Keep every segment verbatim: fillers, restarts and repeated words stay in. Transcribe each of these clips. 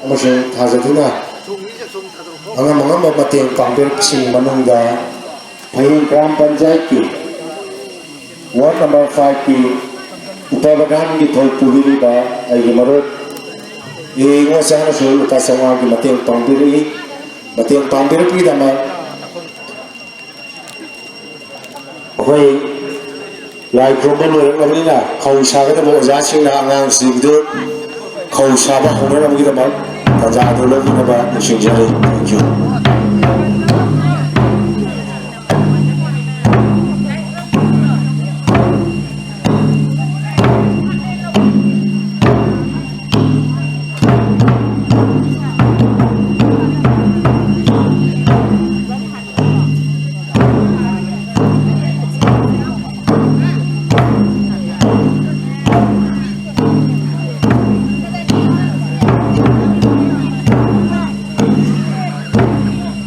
ꯑꯃꯁꯨꯡ ꯊꯥꯖꯗꯨꯅ ꯑꯉꯝ ꯑꯉꯝꯕ ꯃꯇꯦꯡ ꯄꯥꯡꯕꯤꯔꯛꯄꯁꯤꯡꯒꯤ ꯃꯅꯨꯡꯗ ꯐꯌꯦꯡ ꯒ꯭ꯔꯥꯝ ꯄꯟꯆꯥꯌꯠꯀꯤ ꯋꯥꯔꯗ ꯅꯝꯕꯔ ꯐꯥꯏꯚꯀꯤ ꯎꯄ ꯄ꯭ꯔꯙꯥꯟꯒꯤ ꯊꯧ ꯄꯨꯕꯤꯔꯤꯕ ꯑꯩꯒꯤ ꯃꯔꯨꯞ ꯑꯦ ꯏꯉꯣꯆꯥꯅꯁꯨ ꯂꯨꯄꯥ ꯆꯥꯝꯃꯉꯥꯒꯤ ꯃꯇꯦꯡ ꯄꯥꯡꯕꯤꯔꯛꯏ꯫ ꯃꯇꯦꯡ ꯄꯥꯡꯕꯤꯔꯛꯄꯒꯤꯗꯃꯛ ꯑꯩꯈꯣꯏ ꯂꯥꯏ ꯈꯨꯔꯨꯝꯕ ꯂꯣꯏꯔꯛꯂꯕꯅꯤꯅ ꯈꯧ ꯁꯥꯒꯗꯕ ꯑꯣꯖꯥꯁꯤꯡꯅ ꯑꯉꯥꯡꯁꯤꯡꯗꯨ ꯈꯧ ꯁꯥꯕ ꯍꯧꯅꯅꯕꯒꯤꯗꯃꯛ ꯇꯥꯟꯖꯥ ꯑꯗꯨ ꯂꯧꯕꯤꯅꯕ ꯅꯤꯡꯁꯤꯡꯖꯔꯤ꯫ Thank you꯫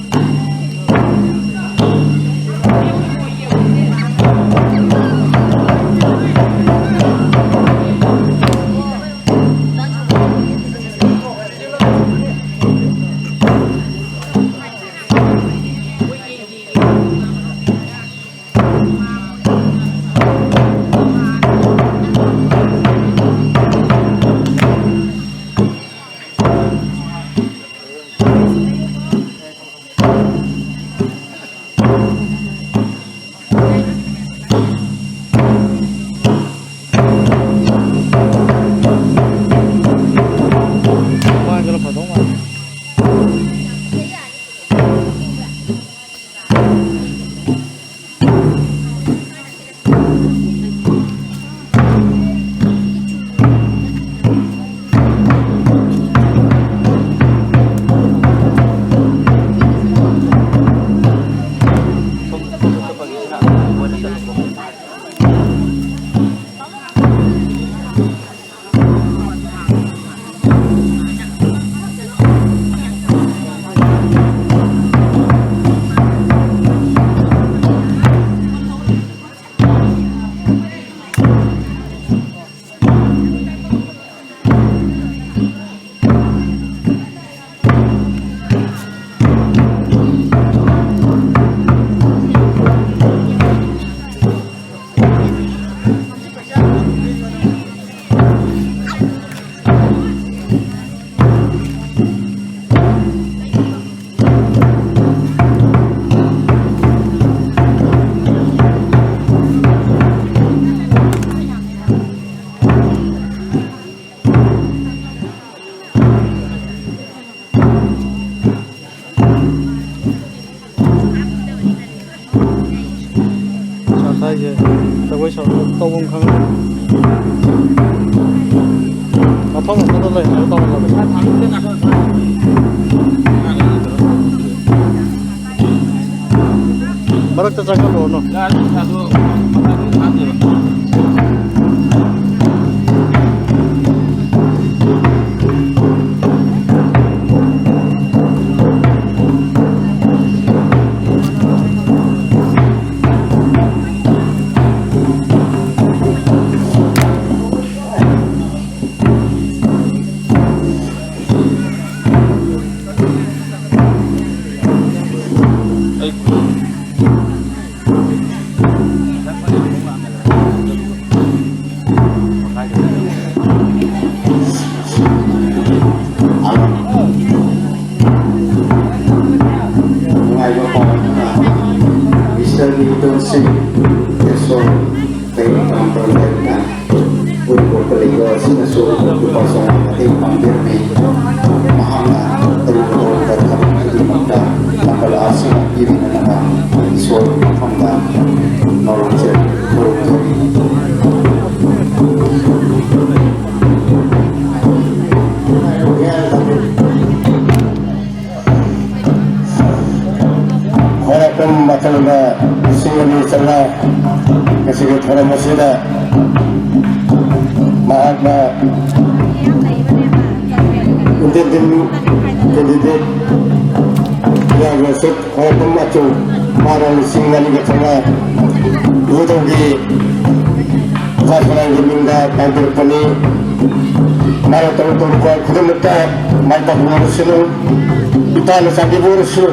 ꯖꯒꯣꯏ ꯁꯥꯕ ꯇꯧꯐꯝ ꯈꯪꯗꯦ꯫ ꯃꯐꯝ ꯑꯃꯗ ꯂꯩꯔꯒ ꯇꯧꯍꯜꯂꯒ꯫ ꯃꯔꯛꯇ ꯆꯪꯍꯜꯂꯨꯔꯅꯨ꯫ ꯅꯨꯡꯉꯥꯏꯕ ꯄꯥꯎ ꯑꯃꯅ, ꯃꯤꯁꯇꯔ ꯅꯤꯎꯇꯟ ꯁꯤꯡ ꯌꯦꯁꯣ ꯀꯩꯔꯣꯜ ꯇꯥꯝꯕ ꯂꯩꯔꯛꯅ ꯎꯔꯤꯄꯣꯛꯇ ꯂꯩꯕ ꯑꯁꯤꯅꯁꯨ ꯂꯨꯄꯥ ꯆꯥꯝꯃꯉꯥ ꯃꯇꯦꯡ ꯄꯥꯡꯕꯤꯔꯝꯃꯤ꯫ ꯃꯍꯥꯛꯅ ꯇꯧꯔꯨ ꯇꯧꯔꯨꯕ ꯊꯕꯛ ꯈꯨꯗꯤꯡꯃꯛꯇ ꯄꯥꯡꯒꯜ ꯑꯁꯤꯅ ꯄꯤꯕꯤꯅꯅꯕ ꯏꯁꯣꯔꯒꯤ ꯃꯐꯝꯗ ꯅꯣꯂꯨꯛꯆꯔꯤ, ꯈꯨꯔꯨꯝꯖꯔꯤ꯫ ꯍꯣꯏꯔꯥꯛꯄꯝ ꯃꯇꯝꯗ ꯂꯤꯁꯤꯡ ꯑꯅꯤ ꯆꯥꯝꯃꯉꯥ ꯉꯁꯤꯒꯤ ꯊꯧꯔꯝ ꯑꯁꯤꯗ ꯃꯍꯥꯛꯅ ꯏꯟꯗꯤꯄꯦꯟꯗꯦꯟ ꯀꯦꯟꯗꯤꯗꯦꯠ ꯌꯥꯎꯔꯁꯨ ꯍꯣꯏꯔꯥꯛꯄꯝ ꯑꯆꯧ ꯃꯥꯅ ꯂꯤꯁꯤꯡ ꯑꯅꯤꯒ ꯆꯥꯝꯃꯉꯥ ꯏꯕꯨꯙꯧꯒꯤ ꯏꯄꯥ ꯁꯅꯥꯒꯤ ꯃꯤꯡꯗ ꯇꯥꯟꯊꯣꯔꯛꯄꯅꯤ꯫ ꯃꯥꯅ ꯇꯧꯔꯨ ꯇꯧꯔꯨꯕ ꯈꯨꯗꯤꯡꯃꯛꯇ ꯃꯥꯏ ꯄꯥꯛꯄ ꯑꯣꯏꯔꯁꯅꯨ, ꯏꯄꯥꯅ ꯆꯥꯟꯕꯤꯕ ꯑꯣꯏꯔꯁꯅꯨ꯫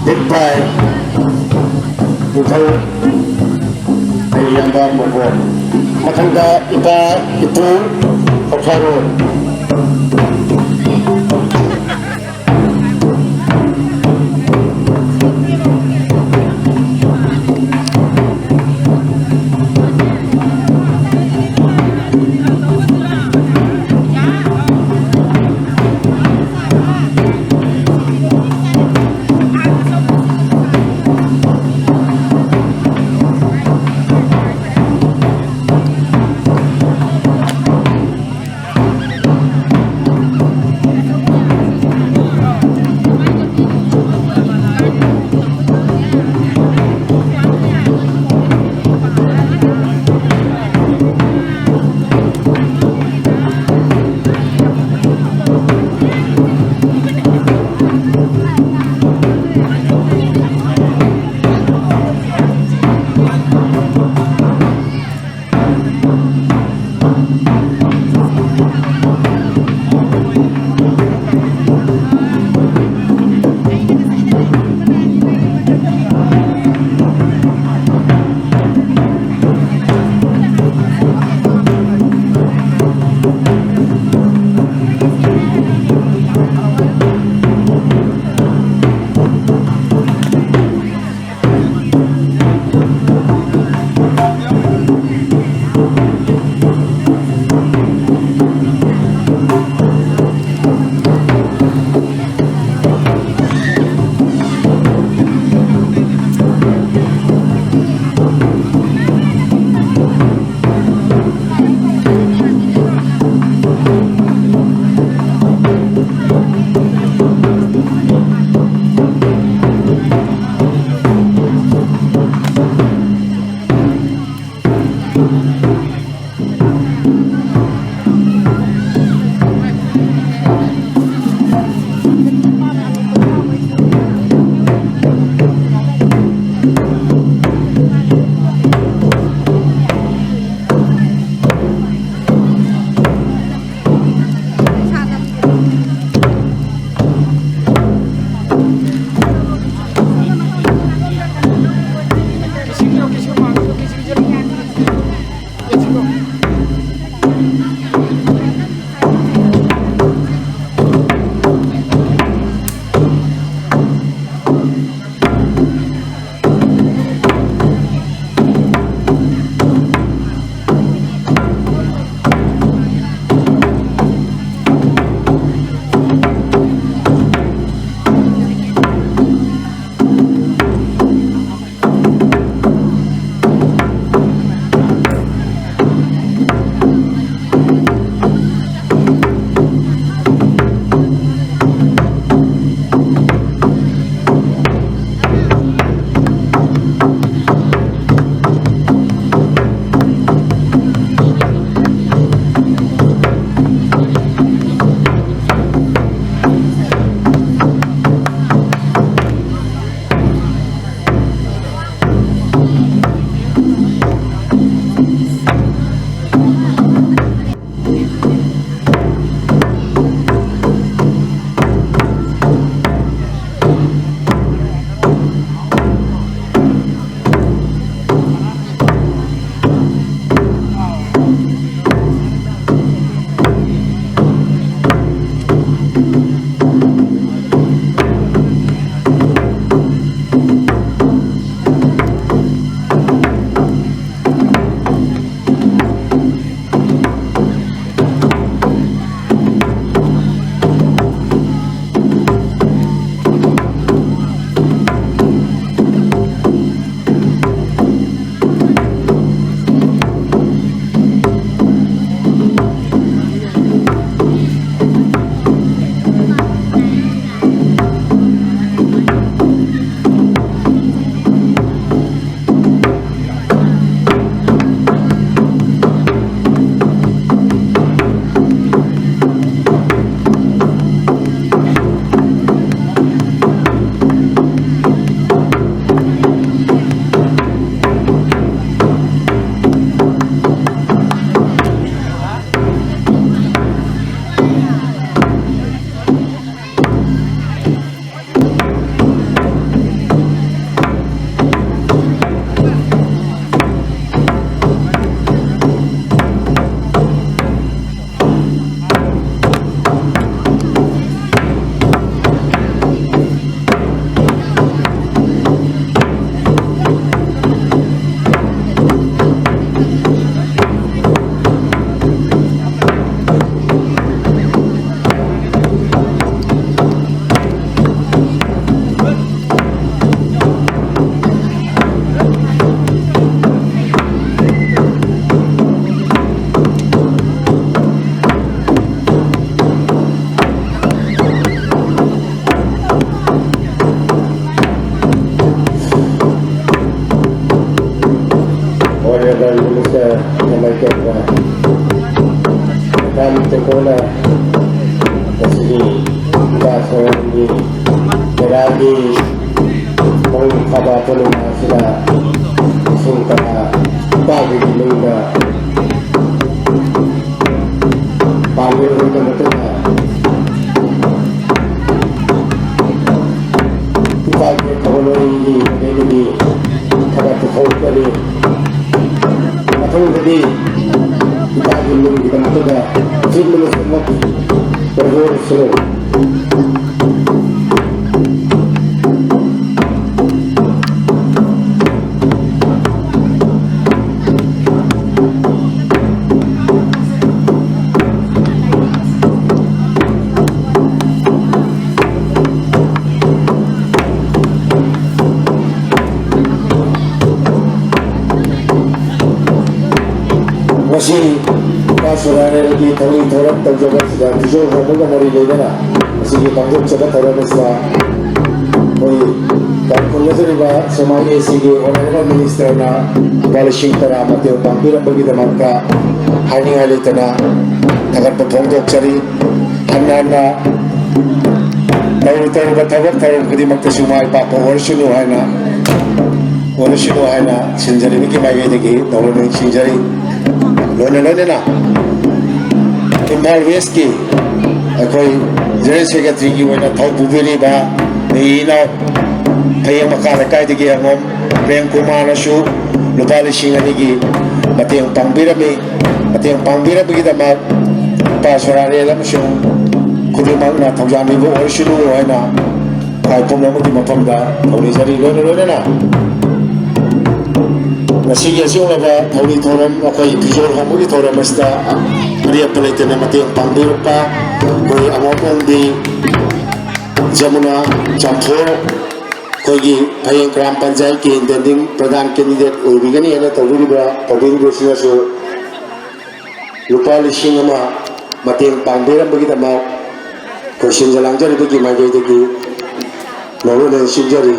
ꯍꯤꯠ ꯕꯥꯏ ꯅꯤꯡꯊꯧ ꯑꯩ ꯏꯌꯥꯝꯕ ꯃꯣꯃꯣ꯫ ꯃꯊꯪꯗ ꯏꯄꯥ ꯏꯄꯨ ꯍꯧꯁꯥꯔꯣꯜ꯫ ꯃꯄꯨꯡ ꯐꯥꯕ ꯄꯨꯔꯅꯤꯃꯥ ꯑꯁꯤꯗ ꯏꯁꯨꯡ ꯀꯌꯥ ꯏꯄꯥꯒꯤ ꯃꯤꯡꯗ ꯄꯥꯟꯕ ꯑꯣꯏꯕ ꯃꯇꯨꯡꯗ ꯏꯄꯥꯒꯤ ꯊꯧꯒꯜꯂꯣꯟꯒꯤ ꯃꯥꯏꯀꯩꯗꯒꯤ ꯊꯥꯒꯠꯄ ꯐꯣꯡꯗꯣꯛꯆꯔꯤ꯫ ꯃꯊꯪꯗꯗꯤ ꯏꯄꯥꯒꯤ ꯃꯤꯡꯒꯤꯗꯃꯛꯇꯗ ꯆꯤꯟ ꯃꯅꯨꯡ ꯁꯨꯝꯃꯛ ꯑꯣꯏꯍꯧꯔꯁꯅꯨ꯫ ꯉꯁꯤ ꯏꯄꯥ ꯁꯣꯔꯥꯔꯦꯜꯒꯤ ꯊꯧꯔꯤ ꯊꯧꯔꯝ ꯇꯧꯖꯕ ꯑꯁꯤꯗ ꯐꯤꯖꯣꯜ ꯍꯣꯡꯕꯒ ꯃꯔꯤ ꯂꯩꯅꯅ ꯉꯁꯤꯒꯤ ꯄꯥꯡꯊꯣꯛꯆꯕ ꯊꯧꯔꯝ ꯑꯁꯤꯗ ꯑꯩꯈꯣꯏ ꯇꯥꯡꯈꯨꯜ ꯂꯩꯖꯔꯤꯕ ꯁꯦꯃꯥꯏ ꯑꯦ ꯁꯤꯒꯤ ꯑꯣꯅꯔꯦꯕꯜ ꯃꯤꯅꯤꯁꯇꯔꯅ ꯂꯨꯄꯥ ꯂꯤꯁꯤꯡ ꯇꯔꯥ ꯃꯇꯦꯡ ꯄꯥꯡꯕꯤꯔꯝꯕꯒꯤꯗꯃꯛꯇ ꯍꯥꯏꯅꯤꯡꯉꯥꯏ ꯂꯩꯇꯅ ꯊꯥꯒꯠꯄ ꯐꯣꯡꯗꯣꯛꯆꯔꯤ꯫ ꯍꯟꯅ ꯍꯟꯅ ꯇꯧꯔꯨ ꯇꯧꯔꯨꯕ ꯊꯕꯛ ꯊꯧꯔꯝ ꯈꯨꯗꯤꯡꯃꯛꯇꯁꯨ ꯃꯥꯏ ꯄꯥꯛꯄ ꯑꯣꯏꯔꯁꯅꯨ ꯍꯥꯏꯅ, ꯑꯣꯏꯔꯁꯅꯨ ꯍꯥꯏꯅ ꯁꯤꯟꯖꯔꯤꯕꯒꯤ ꯃꯥꯏꯀꯩꯗꯒꯤ ꯅꯧꯅ ꯅꯤꯡꯁꯤꯡꯖꯔꯤ꯫ ꯂꯣꯏꯅ ꯂꯣꯏꯅꯅ ꯏꯝꯐꯥꯜ ꯋꯦꯁꯀꯤ ꯑꯩꯈꯣꯏ ꯖꯦꯅꯔꯦꯜ ꯁꯦꯀ꯭ꯔꯦꯇꯔꯤꯒꯤ ꯑꯣꯏꯅ ꯊꯧ ꯄꯨꯕꯤꯔꯤꯕ ꯑꯩ ꯏꯅꯥꯎ ꯐꯌꯦꯡ ꯃꯈꯥ ꯂꯩꯀꯥꯏꯗꯒꯤ ꯑꯉꯣꯝ ꯄ꯭ꯔꯦꯝ ꯀꯨꯃꯥꯔꯅꯁꯨ ꯂꯨꯄꯥ ꯂꯤꯁꯤꯡ ꯑꯅꯤꯒꯤ ꯃꯇꯦꯡ ꯄꯥꯡꯕꯤꯔꯝꯃꯤ꯫ ꯃꯇꯦꯡ ꯄꯥꯡꯕꯤꯔꯝꯕꯒꯤꯗꯃꯛ ꯏꯄꯥ ꯁꯣꯔꯥꯔꯦꯜ ꯑꯃꯁꯨꯡ ꯈꯨꯗꯤꯡꯃꯛꯅ ꯊꯧꯖꯥꯟꯕꯤꯕ ꯑꯣꯏꯔꯁꯅꯨ ꯍꯥꯏꯅ ꯈ꯭ꯋꯥꯏ ꯄꯨꯝꯅꯃꯛꯀꯤ ꯃꯐꯝꯗ ꯊꯧꯅꯤꯖꯔꯤ꯫ ꯂꯣꯏꯅ ꯂꯣꯏꯅꯅ ꯉꯁꯤꯒꯤ ꯑꯁꯤꯒꯨꯝꯂꯕ ꯊꯧꯔꯤ ꯊꯧꯔꯝ, ꯑꯩꯈꯣꯏ ꯐꯤꯖꯣꯜ ꯍꯣꯡꯕꯒꯤ ꯊꯧꯔꯝ ꯑꯁꯤꯗ ꯑꯔꯦꯞꯄ ꯂꯩꯇꯅ ꯃꯇꯦꯡ ꯄꯥꯡꯕꯤꯔꯛꯄ ꯑꯩꯈꯣꯏ ꯑꯉꯥꯡ ꯑꯣꯡꯕꯤ ꯖꯃꯨꯅꯥ ꯆꯥꯝꯊꯣꯛ, ꯑꯩꯈꯣꯏꯒꯤ ꯐꯌꯦꯡ ꯒ꯭ꯔꯥꯝ ꯄꯟꯆꯥꯌꯠꯀꯤ ꯏꯟꯇꯦꯟꯗꯤꯡ ꯄ꯭ꯔꯙꯥꯟ ꯀꯦꯟꯗꯤꯗꯦꯠ ꯑꯣꯏꯕꯤꯒꯅꯤ ꯍꯥꯏꯅ ꯇꯧꯕꯤꯔꯤꯕ, ꯇꯧꯕꯤꯔꯤꯕꯁꯤꯅꯁꯨ ꯂꯨꯄꯥ ꯂꯤꯁꯤꯡ ꯑꯃ ꯃꯇꯦꯡ ꯄꯥꯡꯕꯤꯔꯝꯕꯒꯤꯗꯃꯛ ꯑꯩꯈꯣꯏ ꯁꯤꯟꯖ ꯂꯥꯡꯖꯔꯤꯕꯒꯤ ꯃꯥꯏꯀꯩꯗꯒꯤ ꯅꯧꯅ ꯅꯤꯡꯁꯤꯡꯖꯔꯤ꯫